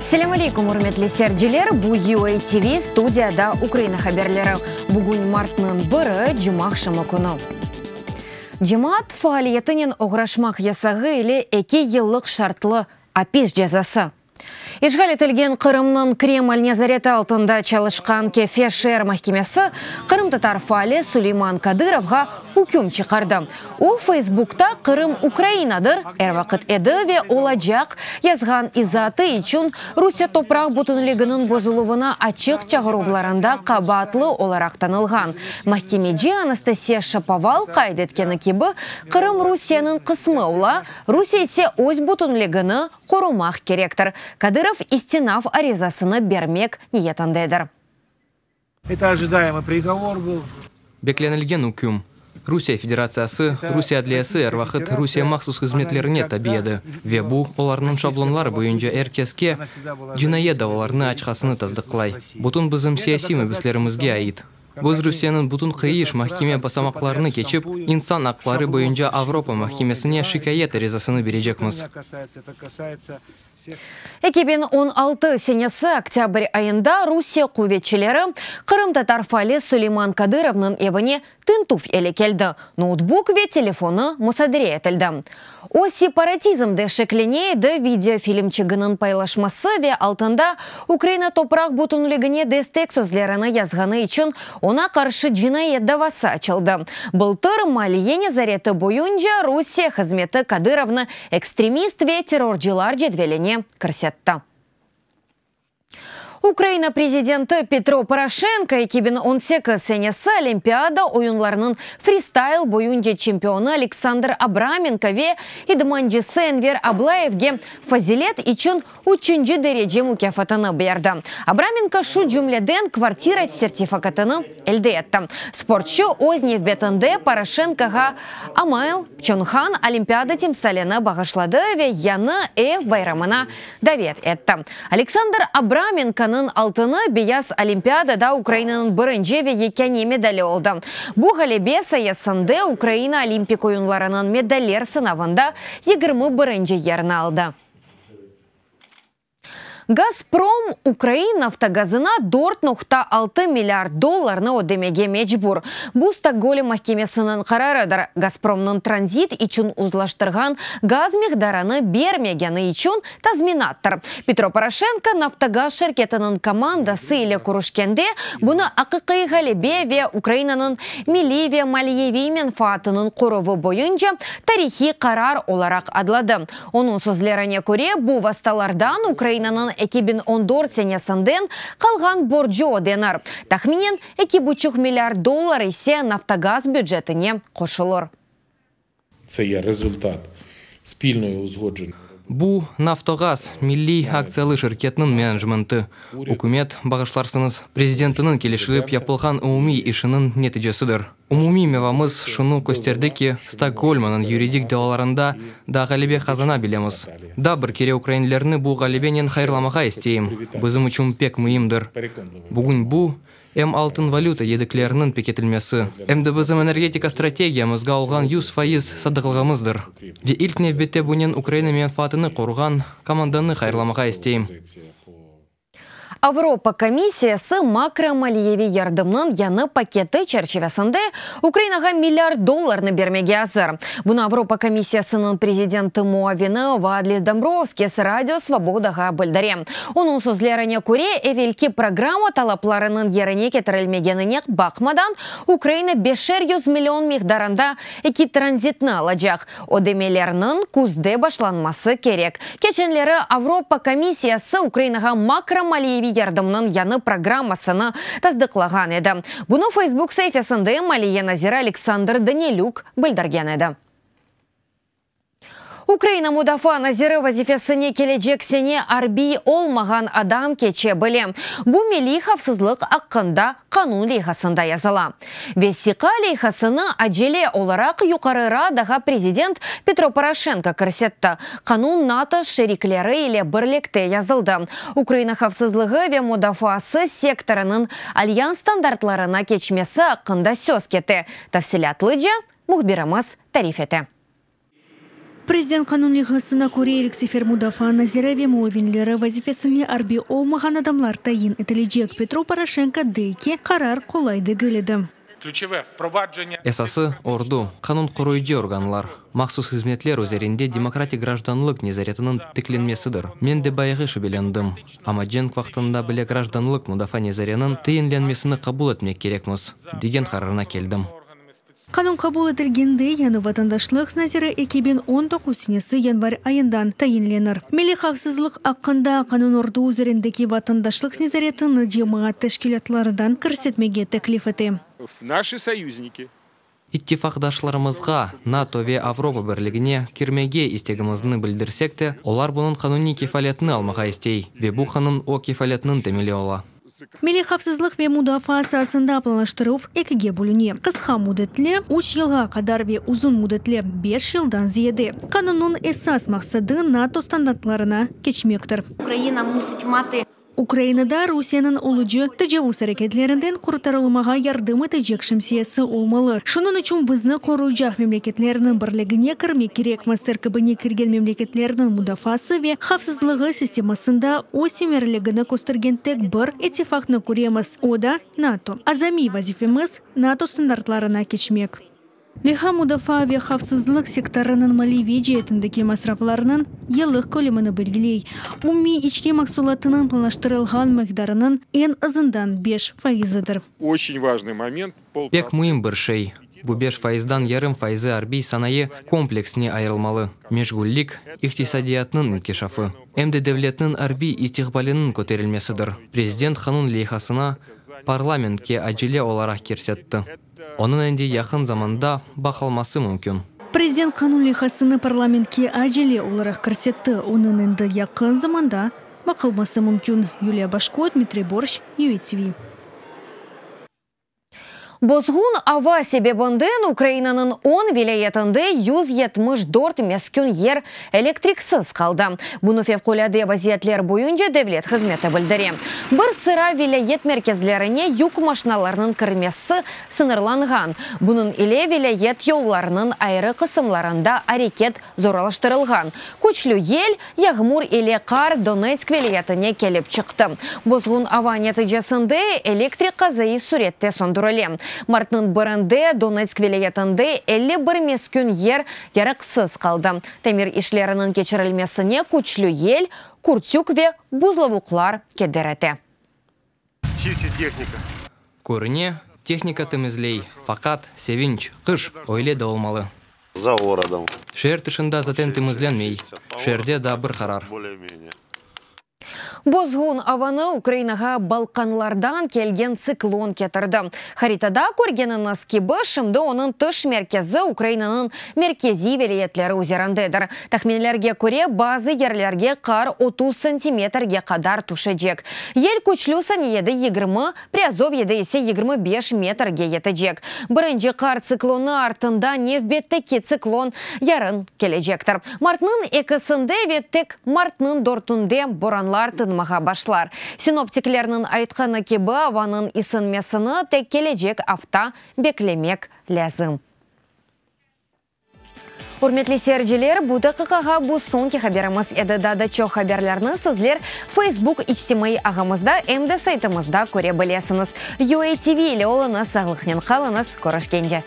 Selâm aleykum, ürmetli seyirciler! Bu UA TV, studiyada Ukraina haberleri. Bugün martnıñ biri, cumaaqşamı künü. Cemaat faaliyetinen oğraşmaq yasağı ile eki yıllıq şartlı apis cezası. İşğal etilgen Qırımnıñ Kreml nezareti altında çalışqan Kefe şeer mahkemesi qırımtatar faali Suleyman Kadırovğa üküm çıqardı. O, Feysbukta Qırım Ukrainadır, er vaqıt edi ve olacaq yazğan izaatı içün Rusiye topraq bütünliginiñ bozuluvına açıq çağıruvlarında qabaatlı olaraq tanılğan. Mahkemeci Anastasiya Şapoval qayd etkeni kibi, Qırım Rusiyeniñ qısmı ola, Rusiye ise öz bütünligini qorumaq kerektir. Kadırov istinaf arizasını bermek niyetindedir. Eto ojidayemıy prigovor byl. Beklenilgen üküm. Rusiye Federatsiyası, Rusiye adliyesi er vaqıt Rusiye mahsus hızmetlerine tabi edi ve bu, olarnıñ şablonları boyunca er keske cinayet davalarını açqasını tasdıqlay. Bütün bizim siyasiy mabüslerimizge ait. Biz Rusiyeniñ bütün qıyış mahkeme basamaqlarını keçip, İnsan aqları boyunca Avropa mahkemesine şikâyet arizasını berecekmiz. 2016 senesi oktâbr ayında Rusiye quvetçileri qırımtatar faali Suleyman Kadırovnıñ evine tintüv ile keldi, noutbuk ve telefonı musadere etildi. O, separatizmde şeklene edi, video filmçiginiñ paylaşması ve altında Ukraina topraq bütünligine destek sözlerini yazğanı içün oña qarşı cinayet davası açıldı. Bıltır Maliye nezareti boyunca Rusiye hızmeti Kadırovnı ekstremist ve terrorcılar cedveline kirsetti. Ukraina prezidenti Petro Poroşenko 2018 senesi Olimpiada oyunlarınıñ fristayl boyunca çempionı Aleksandr Abramenko ve idmancısı Enver Ablayevge Fazilet içün üçünci derece mukâfatını berdi. Abramenko şu cümleden kvartira sertifikatını elde etti. Sportçu öz nevbetinde Poroşenkoğa Amail Pçonhan Olimpiada timsalini bağışladı ve yañı ev bayramına davet etti. Aleksandr Abramenkonıñ altını beyaz Olimpiadada Ukrainanıñ birinci ve yekâne medali oldı. Bu ğalebe sayesinde Ukraina Olimpik oyunlarınıñ medaller sınavında 21-nci yerni aldı. Gazprom ukrain Naftogazına 4,6 milliard dollarnı ödemege mecbur. Bu Stokgolm mahkemesiniñ qararıdır. Gazpromnıñ tranzit içün uzlaştırğan gaz miqdarını bermegeni içün tazminattır. Petro Poroşenko Naftogaz şirketiniñ komandası ile körüşkende bunı aqiqiy ğalebe ve Ukrainanıñ milliy ve maliyeviy menfaatınıñ qoruvı boyunca tarihiy qarar olaraq adladı. Onıñ sözlerine köre, bu vastalardan Ukrainanıñ 2014 senesinden qalğan borcu ödenir, tahminen 2,5 milliard dollar ise Naftogaz bücetine qoşulır. Tse ye rezultat spilnoyi uzgodzhenoi. Bu, Naftogaz milliy aktsiyalı şirketiniñ menecmenti, ükümet, bağışlarsıñız, prezidentiniñ kelişilip yapılğan umumiy işiniñ neticesidir. Umumiy mevamız şunı kösterdi ki, Stokgolmnıñ yuridik davalarında da ğalebe qazana bilemiz. Daa bir kere ukrainlerni bu ğalebenen hayırlamağa isteyim, bizim içün pek müimdir. Bugün bu, em altın-valüta yedekleriniñ pekitilmesi, em de bizim energetika strategiyamızğa olğan 100% sadıqlığımızdır. Ve ilk nevbette bunen Ukraina menfaatını qoruğan komandanı hayırlamağa isteyim. Avropa komissiyası makromaliyeviy yardımnıñ yañı paketi çerçivesinde Ukrainağa milliard dollarnı bermege azır. Bunı Avropa komissiyasınıñ prezidenti muavini Valdis Dombrovskis Radio Svobodağa bildire. Onıñ sözlerine köre, evelki programma talaplarınıñ yerine ketirilmegenine baqmadan, Ukraina 500 million miqdarında eki tranzitni alacaq. Ödemelerniñ küzde başlanması kerek. Keçenleri Avropa komissiyası Ukrainağa makromaliyeviy yardımnıñ yañı programmasını tasdıqlağan edi. Bunı Facebook saifesinde maliye naziri Aleksandr Danilük bildirgen edi. Ukraina mudafaa naziri vazifesine kelecek sene arbiy olmağan adam keçe bile. Bu Milliy havfsızlıq aqqında qanun leyhasında yazıla. Vesiqa leyhasını acele olaraq Yuqarı Radağa prezident Petro Poroşenko kirsetti. Qanun NATO şerikleri ile birlikte yazıldı. Ukraina havfsızlığı ve mudafaası sektorınıñ alyans standartlarına keçmesi aqqında söz kete. Tafsilâtlıca mühbirimiz tarif ete. Prezident qanun leyhasına köre, ilk sefer mudafaa naziri ve muavinleri vazifesine arbiy olmağan adamlar tayin etilecek. Petro Poroşenko dey ki, qarar qolay degil edi. Esası, ordu, qanun qoruyıcı organlar, mahsus hızmetler üzerinde demokratik grajdanlıq nezaretiniñ tiklenmesidir. Men de bayağı şübelendim, amma cenk vaqtında bile grajdanlıq mudafaa naziriniñ tayinlenmesini qabul etmek kerekmiz, degen qararına keldim. Qanun qabul etilgende, yañı vatandaşlıq naziri 2019 senesi yanvar ayından tayinlenir. Milliy havfsızlıq aqqında qanun ordu üzerindeki vatandaşlıq nezaretini cemaat teşkilâtlarından kirsetmege teklif ete. Наши союзники. İttifaqdaşlarımızğa, NATO ve Avropa Birligine kirmege istegimizni bildirsek te, olar bunıñ qanuniy kefaletini almağa istey, ve bu qanun o kefaletniñ temeli ola. Milliy havfsızlıq ve mudafaa saasında planlaştıruv ekige bölüne, qısqa müddetli, üç yılğa qadar ve uzun müddetli, beş yıldan ziyade. Qanunnıñ esas maqsadı NATO standartlarına keçmektir. Ukraina musıt matı. Ukrainada Rusiyeniñ olucı tecavuz areketlerinden qurtarılmağa yardım etecek şemsiyesi olmalı. Şunıñ içün bizni qoruycaq memleketlerniñ birligine kirmek kerekmiz. Terkibine kirgen memleketlerniñ mudafaası ve havfsızlığı sistemasında öz semereligini köstergen tek bir ittifaqnı köremiz, o da, NATO. Azamiy vazifemiz, NATO standartlarına keçmek. Leyha mudafaa ve havfsızlıq sektorınıñ maliyeviy ceetindeki masraflarınıñ yıllıq kölemini belgiley, umumiy içki mahsulatınıñ planlaştırılğan miqdarınıñ eñ azından 5 fayızıdır. Очень важный момент. Pek müim bir şey. Bu 5 fayızdan yarım fayızı arbiy sanayı kompleksine ayırılmalı. Meşğullik, iqtisadiyatnıñ inkişafı, em de devletniñ arbiy istiqbaliniñ köterilmesidir. Prezident qanun leyhasını parlamentke acele olaraq kirsetti. Onıñ endi yaqın zamanda baqılması mümkün. Prezident qanun leyhasını parlamentke acele olaraq kirsetti. Onıñ endi yaqın zamanda baqılması mümkün. Yuliya Başko, Dmitriy Borş, UATV. Bozğun ava sebebinden Ukrainanıñ 10 vilâyetinde 174 meskün yer elektriksiz qaldı. Bunı Fevqulâde vaziyetler boyunca devlet hızmeti bildire. Bir sıra vilâyet merkezlerine yük maşinalarınıñ kirmesi sıñırlanğan. Bunıñ ile vilâyet yollarınıñ ayrı qısımlarında areket zorlaştırılğan. Küçlü yel, yağmur ile qar Donetsk vilâyetine kelip çıqtı. Bozğun ava neticesinde elektrik qazaiy sürette söndürile. Martnıñ birinde Donetsk vilâyetinde 51 meskün yer yarıqsız qaldı. Tamir işleriniñ keçirilmesine küçlü yel, kürtük ve buzlavuqlar keder ete. Чистит техника. Körüne, tehnika temizley, faqat, sevinç, qış öyle de olmalı. За городом. Şeer tışında zaten temizlenmey, şeerde daa bir qarar. Более-менее. Bozğun avanı Ukrainağa Balqanlardan kelgen tsiklon ketirdi. Haritada körgeniñiz kibi, şimdi onıñ tış merkezi Ukrainanıñ merkeziy vilâyetleri üzerindedir. Tahminlerge köre, bazı yerlerge qar 30 santimetrge qadar tüşecek. Yel küçlü saniyede 20, Priazovyede ise 25 metrge yetecek. Birinci qar tsiklonı artından nevbetteki tsiklon yarın kelecektir. Martnıñ ekisinde ve tek martnıñ dörtünde boranlar tınmağa başlar. Sinoptiklerniñ aytqanı kibi, avanıñ isinmesini tek kelecek afta beklemek lâzim. Ürmetli seyirciler, bu daqiqağa bu soñki haberimiz edi. Daa da çoq haberlerni sizler Facebook içtimaiy ağımızda em de saytımızda köre bilesiñiz. UATV ile oluñız, sağlıqnen qalıñız, körüşkence.